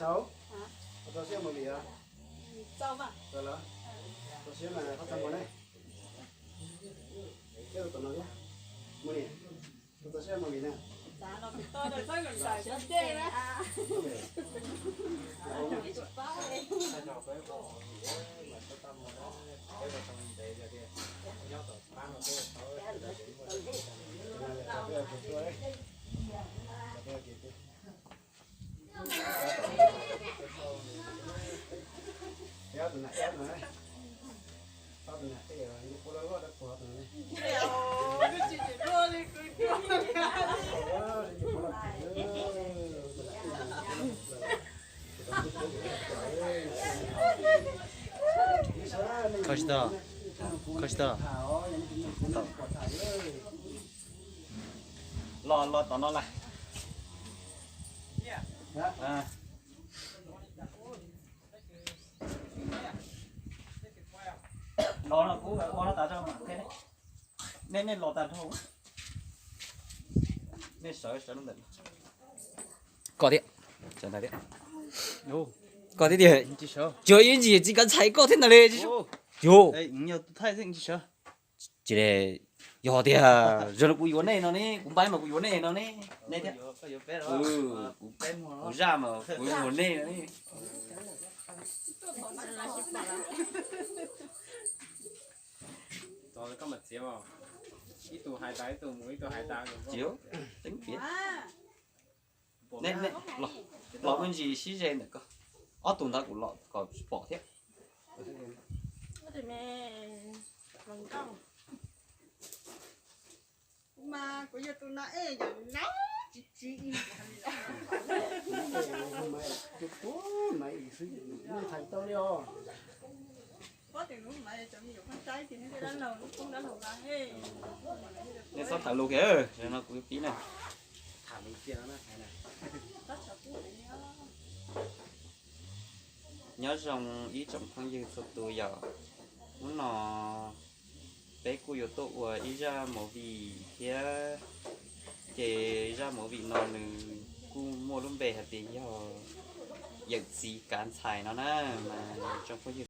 Txaus, txaus siab mus vim os. Txaus lawm, txaus siab mas koj txhob mus ne. Ib tug tom no thiab, mus niam, koj txaus siab mus vim na. Koj tsis tau, koj tsis tau. Los, los tom no lawm. Los no kuv ua no tas rau. Nej, nej los tag nrho. Nej sawv, sawv ntawm no. Koj thiab. Sawv ntawd thiab. Koj thiab tiag. Tsis sawv. Cuag ib ntsis tsis kav ntshai koj thiab ntag li. Yog. Tsis, yog tiag, zaum no kuv yuav nej no ne, kuv npaib mas kuv yuav nej no ne. Nej thiab. Kuv zaj mas kuv yuav nej no ne. Koj mas txiav mas, ib tug hais tas ib tug mus, ib tug hais tas. Txiav, teeb piav. Los me ntsis sib ze ntawm koj. Ob tug ntawd kuv los kom tsis pom thiab. Mas kuv yog tus no es yog no tsis tsis. Tus pub mas xwb, nej hais tau li os. Nej txhob tham lus kiag, no kuv pib na. Nyob zoo ib tsoom phooj ywg txhua tus yom. Hnub no peb kuj yuav tuaj ua ib zaj movie thiab, ces zaj movie no nws kuj muaj lub npe hais tias yog Yawm Txiv Kav Ntxhais no na, mas tsoom phooj ywg